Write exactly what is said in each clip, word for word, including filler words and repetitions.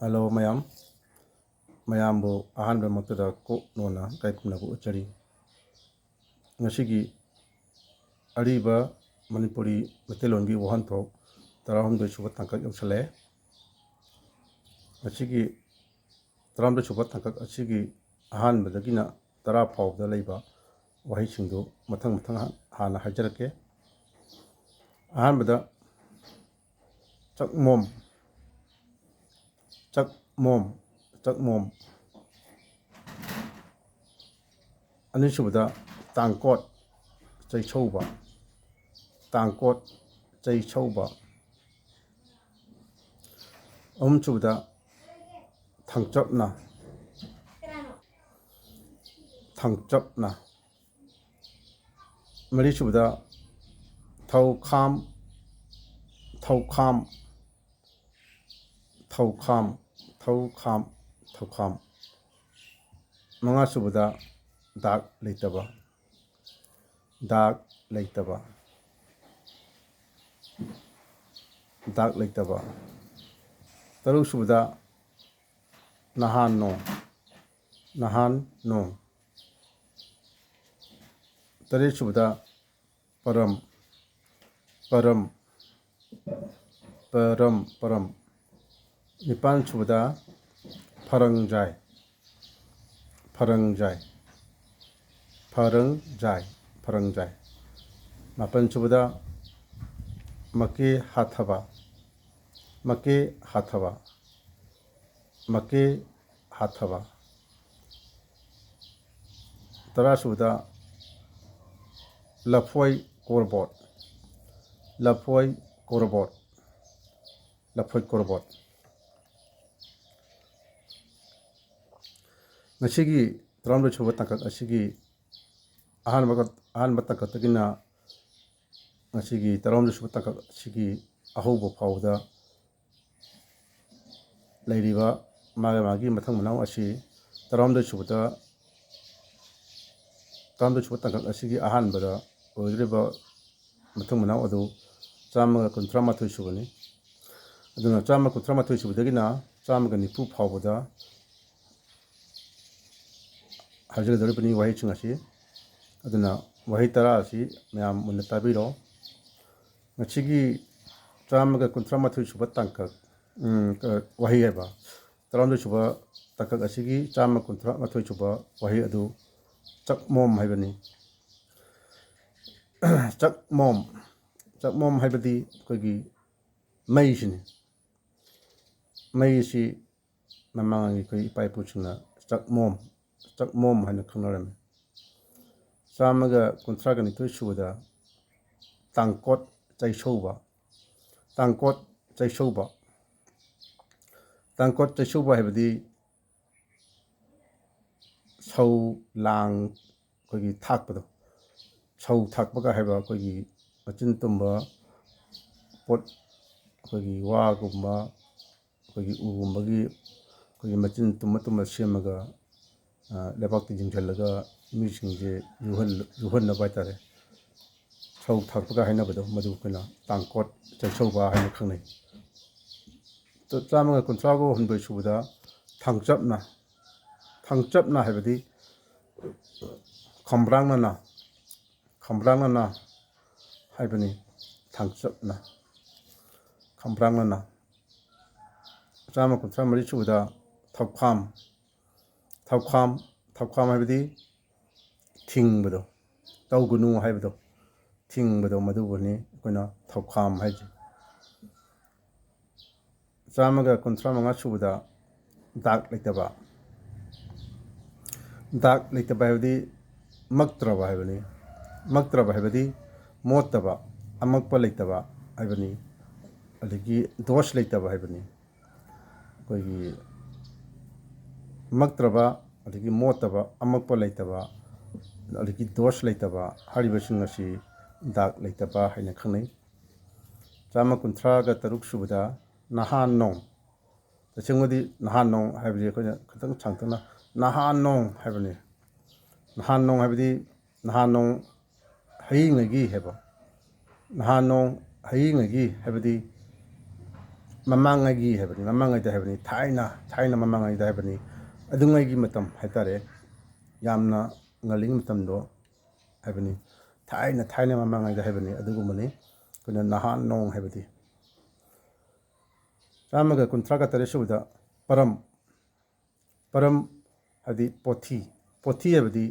Hello ꯃꯌꯥꯝ, ꯃꯌꯥꯝꯕꯨ ꯑꯍꯥꯟꯕꯃꯛꯇꯗ ꯀꯣꯛ ꯅꯣꯟꯅ ꯏꯀꯥꯏ ꯈꯨꯝꯅꯕ ꯎꯠꯆꯔꯤ꯫ ꯉꯁꯤꯒꯤ ꯑꯔꯤꯕ ꯃꯅꯤꯄꯨꯔꯤ ꯃꯩꯇꯩꯂꯣꯟꯒꯤ ꯋꯥꯍꯟꯊꯣꯛ ꯇꯔꯥꯍꯨꯝꯗꯣꯏ ꯁꯨꯕ ꯇꯥꯡꯀꯛ ꯌꯧꯁꯤꯜꯂꯛꯑꯦ꯫ ꯉꯁꯤꯒꯤ ꯇꯔꯥꯍꯨꯝꯗꯣꯏ ꯁꯨꯕ ꯇꯥꯡꯀꯛ ꯑꯁꯤꯒꯤ ꯑꯍꯥꯟꯕꯗꯒꯤꯅ ꯇꯔꯥ ꯐꯥꯎꯕꯗ ꯂꯩꯕ ꯋꯥꯍꯩꯁꯤꯡꯗꯨ ꯃꯊꯪ ꯃꯊꯪ ꯍꯥꯟꯅ ꯍꯥꯏꯖꯔꯛꯀꯦ꯫ ꯑꯍꯥꯟꯕꯗ ꯆꯛꯃꯣꯝ, ꯆꯛꯃꯣꯝ, ꯆꯛꯃꯣꯝ꯫ ꯑꯅꯤꯁꯨꯕꯗ ꯇꯥꯡꯀꯣꯠ, ꯆꯩꯁꯧꯕ, ꯇꯥꯡꯀꯣꯠ, ꯆꯩꯁꯧꯕ꯫ ꯑꯍꯨꯝꯁꯨꯕꯗ ꯊꯥꯡꯆꯞꯅ, ꯊꯥꯡꯆꯞꯅ꯫ ꯃꯔꯤꯁꯨꯕꯗ ꯊꯧꯈꯥꯝ, ꯊꯧꯈꯥꯝ, ꯊꯧꯈꯥꯝ, ꯊꯧꯈꯥꯝ, ꯊꯧꯈꯥꯝ꯫ ꯃꯉꯥꯁꯨꯕꯗ ꯗꯥꯛ ꯂꯩꯇꯕ, ꯗꯥꯛ ꯂꯩꯇꯕ, ꯗꯥꯛ ꯂꯩꯇꯕ꯫ ꯇꯔꯨꯛꯁꯨꯕꯗ ꯅꯍꯥꯟ ꯅꯣꯡ, ꯅꯍꯥꯟ ꯅꯣꯡ꯫ ꯇꯔꯦꯠꯁꯨꯕꯗ ꯄꯔꯝ, ꯄꯔꯝ, ꯄꯔꯝ, ꯄꯔꯝ꯫ ꯅꯤꯄꯥꯟꯁꯨꯕꯗ ꯐꯔꯪꯖꯥꯏ, ꯐꯔꯪꯖꯥꯏ, ꯐꯔꯪꯖꯥꯏ, ꯐꯔꯪꯖꯥꯏ꯫ ꯃꯥꯄꯟꯁꯨꯕꯗ ꯃꯀꯦ ꯍꯥꯊꯕ, ꯃꯀꯦ ꯍꯥꯊꯕ, ꯃꯀꯦ ꯍꯥꯊꯕ꯫ ꯇꯔꯥꯁꯨꯕꯗ ꯂꯐꯣꯏ ꯀꯣꯔꯕꯣꯠ, ꯂꯐꯣꯏ ꯀꯣꯔꯕꯣꯠ, ꯂꯐꯣꯏ ꯀꯣꯔꯕꯣꯠ꯫ ꯉꯁꯤꯒꯤ ꯇꯔꯥꯍꯨꯝꯗꯣꯏ ꯁꯨꯕ ꯇꯥꯡꯀꯛ ꯑꯁꯤꯒꯤ ꯑꯍꯥꯟꯕ, ꯑꯍꯥꯟꯕ ꯇꯥꯡꯀꯛꯇꯒꯤꯅ ꯉꯁꯤꯒꯤ ꯇꯔꯥꯍꯨꯝꯗꯣꯏ ꯁꯨꯕ ꯇꯥꯡꯀꯛ ꯑꯁꯤꯒꯤ ꯑꯍꯧꯕ ꯐꯥꯎꯕꯗ ꯂꯩꯔꯤꯕ ꯃꯥꯒꯤ ꯃꯥꯒꯤ ꯃꯊꯪ ꯃꯅꯥꯎ ꯑꯁꯤ ꯇꯔꯥꯍꯨꯝꯗꯣꯏ ꯁꯨꯕꯗ, ꯇꯔꯥꯍꯨꯝꯗꯣꯏ ꯁꯨꯕ ꯇꯥꯡꯀꯛ ꯑꯁꯤꯒꯤ ꯑꯍꯥꯟꯕꯗ ꯑꯣꯏꯒꯗꯧꯔꯤꯕ ꯃꯊꯪ ꯃꯅꯥꯎ ꯑꯗꯨ ꯆꯥꯝꯃꯒ ꯀꯨꯟꯊ꯭ꯔꯥ ꯃꯥꯊꯣꯏ ꯁꯨꯕꯅꯤ꯫ ꯑꯗꯨꯅ ꯆꯥꯝꯃ ꯀꯨꯟꯊ꯭ꯔꯥ ꯃꯥꯊꯣꯏ ꯁꯨꯕꯗꯒꯤꯅ ꯆꯥꯝꯃꯒ ꯅꯤꯐꯨ ꯐꯥꯎꯕꯗ ꯍꯥꯏꯖꯒꯗꯧꯔꯤꯕꯅꯤ ꯋꯥꯍꯩꯁꯤꯡ ꯑꯁꯤ꯫ ꯑꯗꯨꯅ ꯋꯥꯍꯩ ꯇꯔꯥ ꯑꯁꯤ ꯃꯌꯥꯝ ꯃꯨꯟꯅ ꯇꯥꯕꯤꯔꯣ꯫ ꯉꯁꯤꯒꯤ ꯆꯥꯝꯃꯒ ꯀꯨꯟꯊ꯭ꯔꯥ ꯃꯥꯊꯣꯏ ꯁꯨꯕ ꯇꯥꯡꯀꯛ, ꯎꯝ, ꯀ-, ꯋꯥꯍꯩ ꯍꯥꯏꯕ, ꯇꯔꯥꯍꯨꯝꯗꯣꯏ ꯁꯨꯕ ꯇꯥꯡꯀꯛ ꯑꯁꯤꯒꯤ ꯆꯥꯝꯃ ꯀꯨꯟꯊ꯭ꯔꯥ ꯃꯥꯊꯣꯏ ꯁꯨꯕ ꯋꯥꯍꯩ ꯑꯗꯨ ꯆꯛꯃꯣꯝ ꯍꯥꯏꯕꯅꯤ꯫ ꯆꯛꯃꯣꯝ, ꯆꯛꯃꯣꯝ ꯍꯥꯏꯕꯗꯤ ꯑꯩꯈꯣꯏꯒꯤ ꯃꯩꯁꯤꯅꯤ꯫ ꯃꯩ ꯑꯁꯤ ꯃꯃꯥꯡꯉꯩ ꯑꯩꯈꯣꯏ ꯏꯄꯥ ꯏꯄꯨꯁꯤꯡꯅ ꯆꯛꯃꯣꯝ, ꯆꯛꯃꯣꯝ ꯍꯥꯏꯅ ꯈꯪꯅꯔꯝꯃꯤ꯫ ꯆꯥꯝꯃꯒ ꯀꯨꯟꯊ꯭ꯔꯥꯒ ꯅꯤꯊꯣꯏ ꯁꯨꯕꯗ ꯇꯥꯡꯀꯣꯠ ꯆꯩꯁꯧꯕ, ꯇꯥꯡꯀꯣꯠ ꯆꯩꯁꯧꯕ, ꯇꯥꯡꯀꯣꯠ ꯆꯩꯁꯧꯕ ꯍꯥꯏꯕꯗꯤ ꯁꯧ ꯂꯥꯡ ꯑꯩꯈꯣꯏꯒꯤ ꯊꯥꯛꯄꯗꯣ, ꯁꯧ ꯊꯥꯛꯄꯒ ꯍꯥꯏꯕ ꯑꯩꯈꯣꯏꯒꯤ ꯃꯆꯤꯟ ꯇꯨꯝꯕ ꯄꯣꯠ, ꯑꯩꯈꯣꯏꯒꯤ ꯋꯥꯒꯨꯝꯕ, ꯑꯩꯈꯣꯏꯒꯤ ꯎꯒꯨꯝꯕꯒꯤ ꯑꯩꯈꯣꯏꯒꯤ ꯃꯆꯤꯟ ꯇꯨꯝꯕ ꯇꯨꯝꯕ ꯁꯦꯝꯃꯒ, ꯑ, ꯂꯩꯕꯥꯛꯇ ꯌꯨꯡꯁꯤꯜꯂꯒ ꯃꯤꯁꯤꯡꯁꯦ ꯌꯨꯍꯜ-, ꯌꯨꯍꯟꯅꯕ ꯍꯥꯏꯇꯥꯔꯦ꯫ ꯁꯧ ꯊꯥꯛꯄꯒ ꯍꯥꯏꯅꯕꯗꯣ, ꯃꯗꯨ ꯑꯩꯈꯣꯏꯅ ꯇꯥꯡꯀꯣꯠ ꯆꯩꯁꯧꯕ ꯍꯥꯏꯅ ꯈꯪꯅꯩ꯫ ꯆꯥꯝꯃꯒ ꯀꯨꯟꯊ꯭ꯔꯥꯒ ꯍꯨꯝꯗꯣꯏ ꯁꯨꯕꯗ ꯊꯥꯡꯆꯞꯅ, ꯊꯥꯡꯆꯞꯅ ꯍꯥꯏꯕꯗꯤ ꯈꯝꯕ꯭ꯔꯥꯡꯅꯅ, ꯈꯝꯕ꯭ꯔꯥꯡꯅꯅ ꯍꯥꯏꯕꯅꯤ꯫ ꯊꯥꯡꯆꯞꯅ, ꯈꯝꯕ꯭ꯔꯥꯡꯅꯅ꯫ ꯆꯥꯝꯃ ꯀꯨꯟꯊ꯭ꯔꯥ ꯃꯔꯤ ꯁꯨꯕꯗ ꯊꯧꯈꯥꯝ, ꯊꯧꯈꯥꯝ, ꯊꯧꯈꯥꯝ ꯍꯥꯏꯕꯗꯤ ꯊꯤꯡꯕꯗꯣ, ꯇꯧꯒꯅꯨ ꯍꯥꯏꯕꯗꯣ, ꯊꯤꯡꯕꯗꯣ, ꯃꯗꯨꯕꯨꯅꯤ ꯑꯩꯈꯣꯏꯅ ꯊꯧꯈꯥꯝ ꯍꯥꯏꯁꯦ꯫ ꯆꯥꯝꯃꯒ ꯀꯨꯟꯊ꯭ꯔꯥ ꯃꯉꯥ ꯁꯨꯕꯗ ꯗꯥꯛ ꯂꯩꯇꯕ, ꯗꯥꯛ ꯂꯩꯇꯕ ꯍꯥꯏꯕꯗꯤ ꯃꯛꯇ꯭ꯔꯕ ꯍꯥꯏꯕꯅꯤ꯫ ꯃꯛꯇ꯭ꯔꯕ ꯍꯥꯏꯕꯗꯤ ꯃꯣꯠꯇꯕ, ꯑꯃꯛꯄ ꯂꯩꯇꯕ ꯍꯥꯏꯕꯅꯤ꯫ ꯑꯗꯒꯤ ꯗꯣꯁ ꯂꯩꯇꯕ ꯍꯥꯏꯕꯅꯤ꯫ ꯑꯩꯈꯣꯏꯒꯤ ꯃꯛꯇ꯭ꯔꯕ, ꯑꯗꯒꯤ ꯃꯣꯠꯇꯕ, ꯑꯃꯛꯄ ꯂꯩꯇꯕ, ꯑꯗꯒꯤ ꯗꯣꯁ ꯂꯩꯇꯕ ꯍꯥꯏꯔꯤꯕꯁꯤꯡ ꯑꯁꯤ ꯗꯥꯛ ꯂꯩꯇꯕ ꯍꯥꯏꯅ ꯈꯪꯅꯩ꯫ ꯆꯥꯝꯃ ꯀꯨꯟꯊ꯭ꯔꯥꯒ ꯇꯔꯨꯛ ꯁꯨꯕꯗ ꯅꯍꯥꯟ ꯅꯣꯡ꯫ ꯇꯁꯦꯡꯕꯗꯤ ꯅꯍꯥꯟ ꯅꯣꯡ ꯍꯥꯏꯕꯁꯤ ꯑꯩꯈꯣꯏꯅ ꯈꯤꯇꯪ ꯁꯥꯡꯇꯛꯅ ꯅꯍꯥꯟ ꯅꯣꯡ ꯍꯥꯏꯕꯅꯤ꯫ ꯅꯍꯥꯟ ꯅꯣꯡ ꯍꯥꯏꯕꯗꯤ ꯅꯍꯥꯟ ꯅꯣꯡ ꯍꯌꯤꯡꯉꯩꯒꯤ ꯍꯥꯏꯕ꯫ ꯅꯍꯥꯟ ꯅꯣꯡ ꯍꯌꯤꯡꯉꯩꯒꯤ ꯍꯥꯏꯕꯗꯤ ꯃꯃꯥꯡꯉꯩꯒꯤ ꯍꯥꯏꯕꯅꯤ, ꯃꯃꯥꯡꯉꯩꯗ ꯍꯥꯏꯕꯅꯤ, ꯊꯥꯏꯅ, ꯊꯥꯏꯅ ꯃꯃꯥꯡꯉꯩꯗ ꯍꯥꯏꯕꯅꯤ, ꯑꯗꯨꯉꯩꯒꯤ ꯃꯇꯝ ꯍꯥꯏ ꯇꯥꯔꯦ, ꯌꯥꯝꯅ ꯉꯜꯂꯤꯉꯩ ꯃꯇꯝꯗꯣ ꯍꯥꯏꯕꯅꯤ, ꯊꯥꯏꯅ, ꯊꯥꯏꯅ ꯃꯃꯥꯡꯉꯩꯗ ꯍꯥꯏꯕꯅꯤ, ꯑꯗꯨꯒꯨꯝꯕꯅꯤ꯫ ꯑꯩꯈꯣꯏꯅ ꯅꯍꯥꯟ ꯅꯣꯡ ꯍꯥꯏꯕꯗꯤ꯫ ꯆꯥꯝꯃꯒ ꯀꯨꯟꯊ꯭ꯔꯥꯒ ꯇꯔꯦꯠ ꯁꯨꯕꯗ ꯄꯔꯝ, ꯄꯔꯝ ꯍꯥꯏꯗꯤ ꯄꯣꯊꯤ, ꯄꯣꯊꯤ ꯍꯥꯏꯕꯗꯤ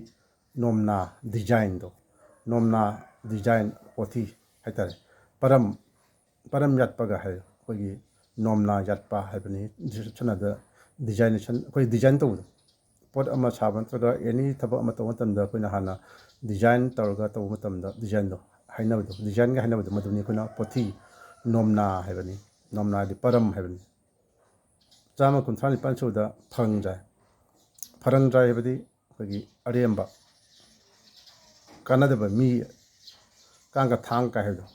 ꯅꯣꯝꯅꯥ ꯗꯤꯖꯥꯏꯟꯗꯣ, ꯅꯣꯝꯅꯥ ꯗꯤꯖꯥꯏꯟ ꯄꯣꯊꯤ ꯍꯥꯏꯇꯥꯔꯦ꯫ ꯄꯔꯝ, ꯄꯔꯝ ꯌꯥꯠꯄꯒ ꯍꯥꯏ, ꯑꯩꯈꯣꯏꯒꯤ ꯅꯣꯝꯅꯥ ꯌꯥꯠꯄ ꯍꯥꯏꯕꯅꯤ꯫ ꯁꯝꯅ ꯍꯥꯏꯔꯕꯗ ꯗꯤꯖꯥꯏꯅꯦꯁꯟ, ꯑꯩꯈꯣꯏ ꯗꯤꯖꯥꯏꯟ ꯇꯧꯕꯗꯣ, ꯄꯣꯠ ꯑꯃ ꯁꯥꯕ ꯅꯠꯇ꯭ꯔꯒ ꯑꯦꯅꯤ ꯊꯕꯛ ꯑꯃ ꯇꯧꯕ ꯃꯇꯝꯗ ꯑꯩꯈꯣꯏꯅ ꯍꯥꯟꯅ ꯗꯤꯖꯥꯏꯟ ꯇꯧꯔꯒ ꯇꯧꯕ ꯃꯇꯝꯗ ꯗꯤꯖꯥꯏꯟꯗꯣ ꯍꯥꯏꯅꯕꯗꯣ, ꯗꯤꯖꯥꯏꯟꯒ ꯍꯥꯏꯅꯕꯗꯣ, ꯃꯗꯨꯅꯤ ꯑꯩꯈꯣꯏꯅ ꯄꯣꯊꯤ, ꯅꯣꯝꯅꯥ ꯍꯥꯏꯕꯅꯤ꯫ ꯅꯣꯝꯅꯥ ꯍꯥꯏꯗꯤ ꯄꯔꯝ ꯍꯥꯏꯕꯅꯤ꯫ ꯆꯥꯝꯃ ꯀꯨꯟꯊ꯭ꯔꯥ ꯅꯤꯄꯥꯟ ꯁꯨꯕꯗ ꯐꯔꯪꯖꯥꯏ꯫ ꯐꯔꯪꯖꯥꯏ ꯍꯥꯏꯕꯗꯤ ꯑꯩꯈꯣꯏꯒꯤ ꯑꯔꯦꯝꯕ, ꯀꯥꯟꯅꯗꯕ ꯃꯤ, ꯀꯥꯡꯒ ꯊꯥꯡ ꯀꯥꯏ ꯍꯥꯏꯕꯗꯣ,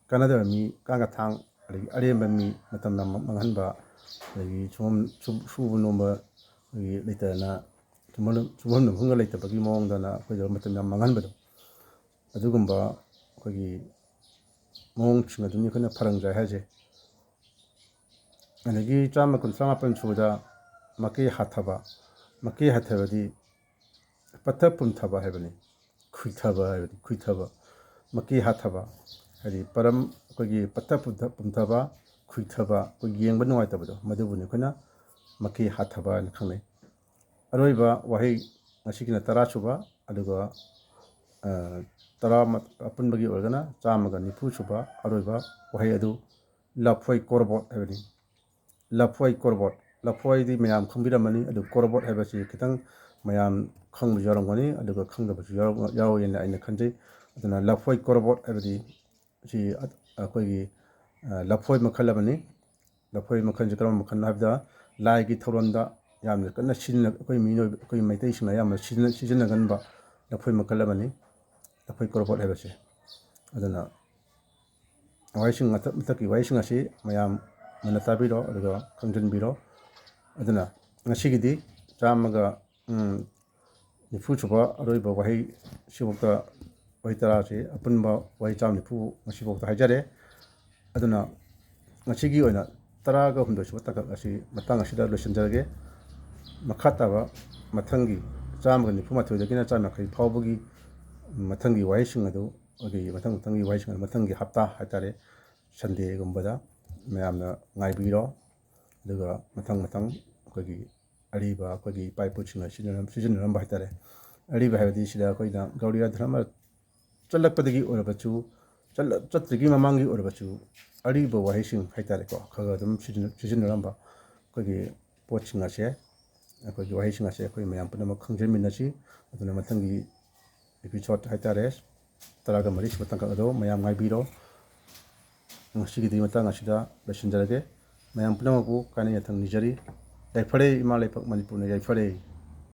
ꯀꯥꯟꯅꯗꯕ ꯃꯤ, ꯀꯥꯡꯒ ꯊꯥꯡ, ꯑꯗꯒꯤ ꯑꯔꯦꯝꯕ ꯃꯤ, ꯃꯇꯝ ꯌꯥꯝ ꯃꯥꯡꯍꯟꯕ, ꯑꯗꯒꯤ ꯁꯨꯐꯝ, ꯁꯨ-, ꯁꯨꯕ ꯅꯣꯝꯕ ꯑꯩꯈꯣꯏꯒꯤ ꯂꯩꯇꯗꯅ, ꯁꯨꯐꯝ, ꯁꯨꯐꯝ ꯅꯣꯝꯐꯝꯒ ꯂꯩꯇꯕꯒꯤ ꯃꯑꯣꯡꯗꯅ ꯑꯩꯈꯣꯏꯗ ꯃꯇꯝ ꯌꯥꯝ ꯃꯥꯡꯍꯟꯕꯗꯣ, ꯑꯗꯨꯒꯨꯝꯕ ꯑꯩꯈꯣꯏꯒꯤ ꯃꯑꯣꯡꯁꯤꯡ ꯑꯗꯨꯅꯤ ꯑꯩꯈꯣꯏꯅ ꯐꯔꯪꯖꯥꯏ ꯍꯥꯏꯁꯦ꯫ ꯑꯗꯒꯤ ꯆꯥꯝꯃ ꯀꯨꯟꯊ꯭ꯔꯥ ꯃꯥꯄꯟ ꯁꯨꯕꯗ ꯃꯀꯦ ꯍꯥꯊꯕ꯫ ꯃꯀꯦ ꯍꯥꯊꯕꯗꯤ ꯄꯠꯊ ꯄꯨꯝꯊꯕ ꯍꯥꯏꯕꯅꯤ, ꯈꯨꯏꯊꯕ ꯍꯥꯏꯕꯅꯤ, ꯈꯨꯏꯊꯕ꯫ ꯃꯀꯦ ꯍꯥꯊꯕ ꯍꯥꯏꯗꯤ ꯄꯔꯝ, ꯑꯩꯈꯣꯏꯒꯤ ꯄꯠꯊ ꯄꯨꯝꯊ-, ꯄꯨꯝꯊꯕ, ꯈꯨꯏꯊꯕ, ꯑꯩꯈꯣꯏ ꯌꯦꯡꯕ ꯅꯨꯡꯉꯥꯏꯇꯕꯗꯣ, ꯃꯗꯨꯕꯨꯅꯤ ꯑꯩꯈꯣꯏꯅ ꯃꯀꯦ ꯍꯥꯊꯕ ꯍꯥꯏꯅ ꯈꯪꯅꯩ꯫ ꯑꯔꯣꯏꯕ ꯋꯥꯍꯩ ꯉꯁꯤꯒꯤꯅ ꯇꯔꯥ ꯁꯨꯕ, ꯑꯗꯨꯒ, ꯑ, ꯇꯔꯥ ꯑꯃ ꯑꯄꯨꯟꯕꯒꯤ ꯑꯣꯏꯔꯒꯅ ꯆꯥꯝꯃꯒ ꯅꯤꯐꯨ ꯁꯨꯕ ꯑꯔꯣꯏꯕ ꯋꯥꯍꯩ ꯑꯗꯨ ꯂꯐꯣꯏ ꯀꯣꯔꯕꯣꯠ ꯍꯥꯏꯕꯅꯤ꯫ ꯂꯐꯣꯏ ꯀꯣꯔꯕꯣꯠ, ꯂꯐꯣꯏꯗꯤ ꯃꯌꯥꯝ ꯈꯪꯕꯤꯔꯝꯃꯅꯤ, ꯑꯗꯨ ꯀꯣꯔꯕꯣꯠ ꯍꯥꯏꯕꯁꯤ ꯈꯤꯇꯪ ꯃꯌꯥꯝ ꯈꯪꯕꯁꯨ ꯌꯥꯎꯔꯝꯒꯅꯤ, ꯑꯗꯨꯒ ꯈꯪꯗꯕꯁꯨ ꯌꯥꯎꯔꯝ-, ꯌꯥꯎꯋꯦꯅ ꯑꯩꯅ ꯈꯟꯖꯩ꯫ ꯑꯗꯨꯅ ꯂꯐꯣꯏ ꯀꯣꯔꯕꯣꯠ ꯍꯥꯏꯕꯗꯤ ꯁꯤ ꯑ-, ꯑꯩꯈꯣꯏꯒꯤ, ꯑ, ꯂꯐꯣꯏ ꯃꯈꯜ ꯑꯃꯅꯤ꯫ ꯂꯐꯣꯏ ꯃꯈꯜꯁꯦ ꯀꯔꯝꯕ ꯃꯈꯜꯅꯣ ꯍꯥꯏꯕꯗ, ꯂꯥꯏꯒꯤ ꯊꯧꯔꯝꯗ ꯌꯥꯝꯅ ꯀꯟꯅ ꯁꯤꯖꯤꯟꯅ-, ꯑꯩꯈꯣꯏ ꯃꯤꯑꯣꯏꯕ, ꯑꯩꯈꯣꯏ ꯃꯩꯇꯩꯁꯤꯡꯅ ꯌꯥꯝꯅ ꯁꯤꯖꯤꯟꯅ-, ꯁꯤꯖꯤꯟꯅꯒꯟꯕ ꯂꯐꯣꯏ ꯃꯈꯜ ꯑꯃꯅꯤ, ꯂꯐꯣꯏ ꯀꯣꯔꯕꯣꯠ ꯍꯥꯏꯕꯁꯦ꯫ ꯑꯗꯨꯅ ꯋꯥꯍꯩꯁꯤꯡ, ꯃꯊꯛ-, ꯃꯊꯛꯀꯤ ꯋꯥꯍꯩꯁꯤꯡ ꯑꯁꯤ ꯃꯌꯥꯝ ꯃꯨꯟꯅ ꯇꯥꯕꯤꯔꯣ, ꯑꯗꯨꯒ ꯈꯪꯖꯤꯟꯕꯤꯔꯣ꯫ ꯑꯗꯨꯅ ꯉꯁꯤꯒꯤꯗꯤ ꯆꯥꯝꯃꯒ, ꯎꯝ, ꯅꯤꯐꯨ ꯁꯨꯕ ꯑꯔꯣꯏꯕ ꯋꯥꯍꯩ ꯁꯤꯐꯥꯎꯗ, ꯋꯥꯍꯩ ꯇꯔꯥꯁꯤ, ꯑꯄꯨꯟꯕ ꯋꯥꯍꯩ ꯆꯥꯝ ꯅꯤꯐꯨ ꯉꯁꯤꯐꯥꯎꯗ ꯍꯥꯏꯖꯔꯦ꯫ ꯑꯗꯨꯅ ꯉꯁꯤꯒꯤ ꯑꯣꯏꯅ ꯇꯔꯥꯒ ꯍꯨꯝꯗꯣꯏ ꯁꯨꯕ ꯇꯥꯡꯀꯛ ꯑꯁꯤ ꯃꯇꯥꯡ ꯑꯁꯤꯗ ꯂꯣꯏꯁꯤꯟꯖꯔꯒꯦ꯫ ꯃꯈꯥ ꯇꯥꯕ ꯃꯊꯪꯒꯤ ꯆꯥꯝꯃꯒ ꯅꯤꯐꯨ ꯃꯥꯊꯣꯏꯗꯒꯤꯅ ꯆꯥꯝꯃ ꯌꯥꯡꯈꯩ ꯐꯥꯎꯕꯒꯤ ꯃꯊꯪꯒꯤ ꯋꯥꯍꯩꯁꯤꯡ ꯑꯗꯨ, ꯑꯩꯈꯣꯏꯒꯤ ꯃꯊꯪ ꯃꯊꯪꯒꯤ ꯋꯥꯍꯩꯁꯤꯡ ꯑꯗꯨ ꯃꯊꯪꯒꯤ ꯍꯞꯇꯥ ꯍꯥꯏꯇꯥꯔꯦ, ꯁꯟꯗꯦꯒꯨꯝꯕꯗ ꯃꯌꯥꯝꯅ ꯉꯥꯏꯕꯤꯔꯣ꯫ ꯑꯗꯨꯒ ꯃꯊꯪ ꯃꯊꯪ ꯑꯩꯈꯣꯏꯒꯤ ꯑꯔꯤꯕ, ꯑꯩꯈꯣꯏꯒꯤ ꯏꯄꯥ ꯏꯄꯨꯁꯤꯡꯅ ꯁꯤꯖꯤꯟꯅꯔꯝ-, ꯁꯤꯖꯤꯟꯅꯔꯝꯕ ꯍꯥꯏꯇꯥꯔꯦ꯫ ꯑꯔꯤꯕ ꯍꯥꯏꯕꯗꯤ ꯁꯤꯗ ꯑꯩꯈꯣꯏꯅ ꯒꯧꯔꯤꯌꯥ ꯙꯔꯃ ꯆꯠꯂꯛꯄꯗꯒꯤ ꯑꯣꯏꯔꯕꯁꯨ, ꯆꯠꯂ-, ꯆꯠꯇ꯭ꯔꯤꯉꯩ ꯃꯃꯥꯡꯒꯤ ꯑꯣꯏꯔꯕꯁꯨ, ꯑꯔꯤꯕ ꯋꯥꯍꯩꯁꯤꯡ ꯍꯥꯏꯇꯥꯔꯦꯀꯣ, ꯈꯔ ꯈꯔ ꯑꯗꯨꯝ ꯁꯤꯖꯤꯟꯅ-, ꯁꯤꯖꯤꯟꯅꯔꯝꯕ ꯑꯩꯈꯣꯏꯒꯤ ꯄꯣꯠꯁꯤꯡ ꯑꯁꯦ, ꯑꯩꯈꯣꯏꯒꯤ ꯋꯥꯍꯩꯁꯤꯡ ꯑꯁꯦ ꯑꯩꯈꯣꯏ ꯃꯌꯥꯝ ꯄꯨꯝꯅꯃꯛ ꯈꯪꯖꯃꯤꯟꯅꯁꯤ꯫ ꯑꯗꯨꯅ ꯃꯊꯪꯒꯤ episode ꯍꯥꯏꯇꯥꯔꯦ, ꯇꯔꯥꯒ ꯃꯔꯤ ꯁꯨꯕ ꯇꯥꯡꯀꯛ ꯑꯗꯨ ꯃꯌꯥꯝ ꯉꯥꯏꯕꯤꯔꯣ꯫ ꯉꯁꯤꯒꯤꯗꯤ ꯃꯇꯥꯡ ꯑꯁꯤꯗ ꯂꯣꯏꯁꯤꯟꯖꯔꯒꯦ꯫ ꯃꯌꯥꯝ ꯄꯨꯝꯅꯃꯛꯄꯨ ꯀꯥꯏꯅ ꯌꯥꯊꯪ ꯅꯤꯖꯔꯤ꯫ ꯌꯥꯏꯐꯔꯦ ꯏꯃꯥ ꯂꯩꯄꯥꯛ ꯃꯅꯤꯄꯨꯔꯅ ꯌꯥꯏꯐꯔꯦ꯫